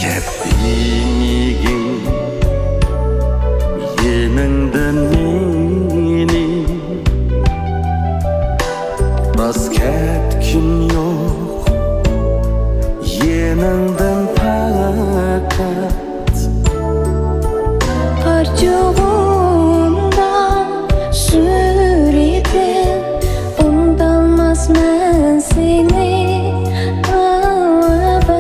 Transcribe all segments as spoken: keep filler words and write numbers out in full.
كەتمىگىن يېنىڭدىن مېنى، راست كەتكۈم يوق يېنىڭدىن پەقەت. قارچۇغۇمدا سۈرىتىم، ئۇنتالماسمەن سېنى ئەبەد.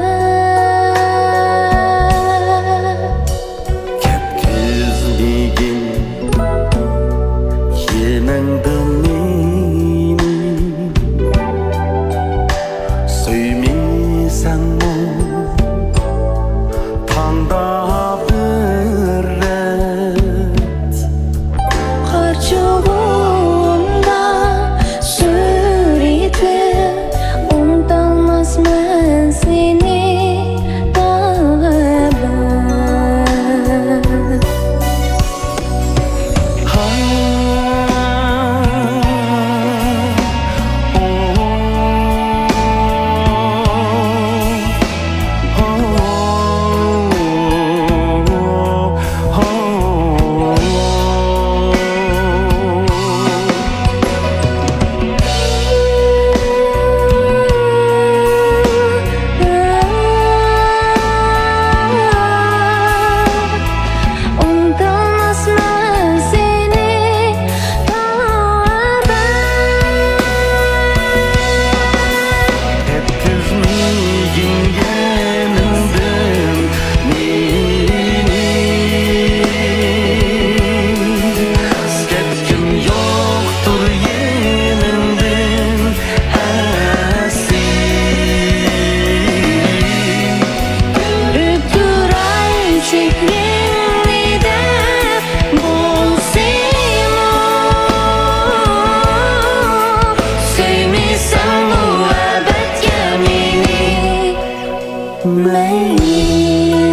كەتكۈزمىگىن يېنىڭدىن مېنى، سۆيمىسەڭمۇ تاڭدا بىر رەت. قارچۇغۇمدا سۈرىتىم، ئۇنتالماسمەن سېنى ئەبەد. ئۇنتۇلماسمەن سېنى ئەبەد. كەتكۈزمىگىن يېنىمدىن مېنى، كەتكۈم يوقتۇر يېنىمدىن ئەسلى. كۆرۈپ تۇراي چېھرىڭنى دەپ بولسىمۇ، سۆيمىسەڭمۇ ئەبەدكە مېنى. مەيلى.